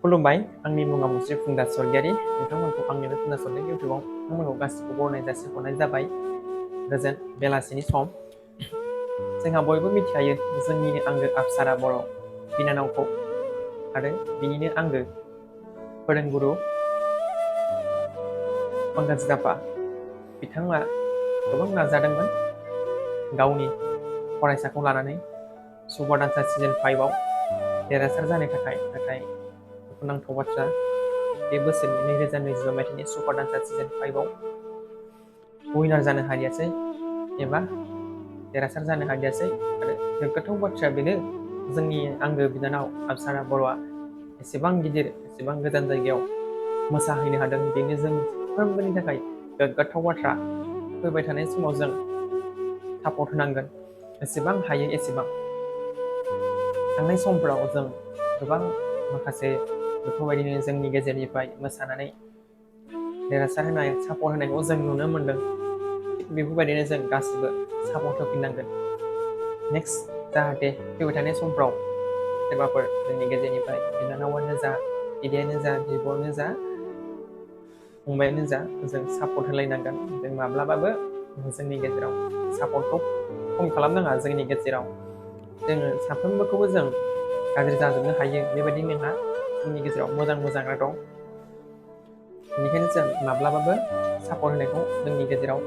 खुलुमबाय आंनि मुङा मुस्रि फुंदा सरगियारि नोंथांमोनखौ आंनि बे फुंदा सरगियारि इउटिउबाव नोंथांमोनखौ गासिबो बरायनाय जासिहरनाय जाबाय गोजोन बेलासिनि सम जोंहा बयबो मिथिखायो जोंनिनो आंगो अपसारा बर' बिनानावखौ आरो बिनिनो आंगो फोरोंगुरु पंकज थापा बिथाङा गोबां नाजादोंमोन गावनि फरायसाखौ लानानै सुपार डान्सार सिजन 5 आव देरहासार जानो थाखाय नाथाय दुखुनांथाव बाथ्रा बे बोसोरनि 2025 मायथाइनि सुपार डान्सार सिजन 5 आव उइनार जानो हादियासै एबा देरहासार जानो हादियासै आरो गोग्गाथाव बाथ्राया बेनो जोंनि आंगो बिनानाव अपसारा बर'आ एसेबां गिदिर एसेबां गोजान जायगायाव मोसाहैनो हादों बेनो जों साफ्रोमबोनि थाखाय गोग्गाथाव बाथ्रा फैबाय थानाय समाव जों सापर्ट होनांगोन एसेबां हायो एसेबां थांनाय समफोराव जों गोबां माखासे बेफोरबायदिनो जोंनि गेजेरनिफ्राय मोसानानै देरहासार होनाय सापर्ट होनायखौ जों नुनो मोन्दों थिग बेफोरबायदिनो जों गासिबो सापर्ट होफिननांगोन नेक्स्ट जाहाथे फैबाय थानाय समफ्राव सोरबाफोर जोंनि गेजेरनिफ्राय बिनानावानो जा बिदायानो जा बिब'आनो जा फंबायानो जा जों सापर्ट होलायनांगोन जों माब्लाबाबो जोंनि गेजेराव सापर्टखौ खम खालामनाङा जोंनि गेजेराव जोङो साफ्रोमबोखौबो जों गाज्रि जाजोबनो हायो बेबायदि नङा जोंनि गेजेराव मोजां दं बेनिखायनो जों माब्लाबाबो सापर्ट होनायखौ जोंनि गेजेराव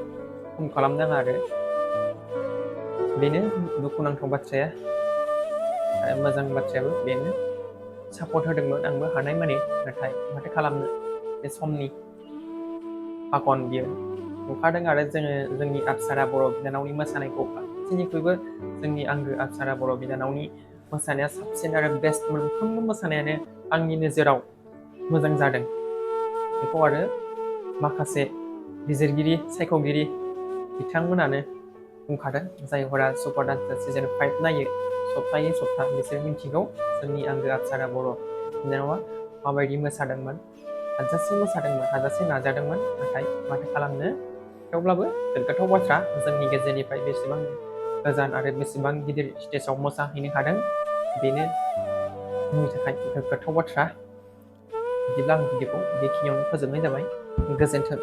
खम खालामनाङा आरो बेनो दुखुनांथाव बाथ्राया आरो मोजां बाथ्रायाबो बेनो सापर्ट होदोंमोन आंबो हानाय माने नाथाय माथो खालामनो बे समनि फाखन बियो नुखादों आरो जोङो जोंनि अपसारा बर' बिनानावनि मोसानायखौ बांसिननिख्रुइबो जोंनि आंगो अपसारा बर' बिनानावनि मोसानाया साबसिन आरो बेस्ट मोनफ्रोमबो मोसानायानो आंनि नोजोराव मोजां जादों बेखौ आरो माखासे बिजिरगिरि सायख'गिरि बिथांमोनानो बुंखादों जायफोरा सुपार डान्सार सिजन 5 नायो सप्तायै सप्ता बिसोर मिथिगौ जोंनि आंगो अपसारा बर' बिनानावा माबायदि मोसादोंमोन हाजासे नाजादोंमोन नाथाय माथो खालामनो थेवब्लाबो गोग्गाथाव बाथ्रा जोंनि गेजेरनिफ्राय बेसेबां गोजान आरो बेसेबां गिदिर स्टेजाव मोसाहैनो हादों बेनो जोंनि थाखाय गोग्गाथाव बाथ्रा बिदिब्ला आं भिडिअखौ बेखिनियावनो फोजोबनाय जाबाय गोजोन्थों।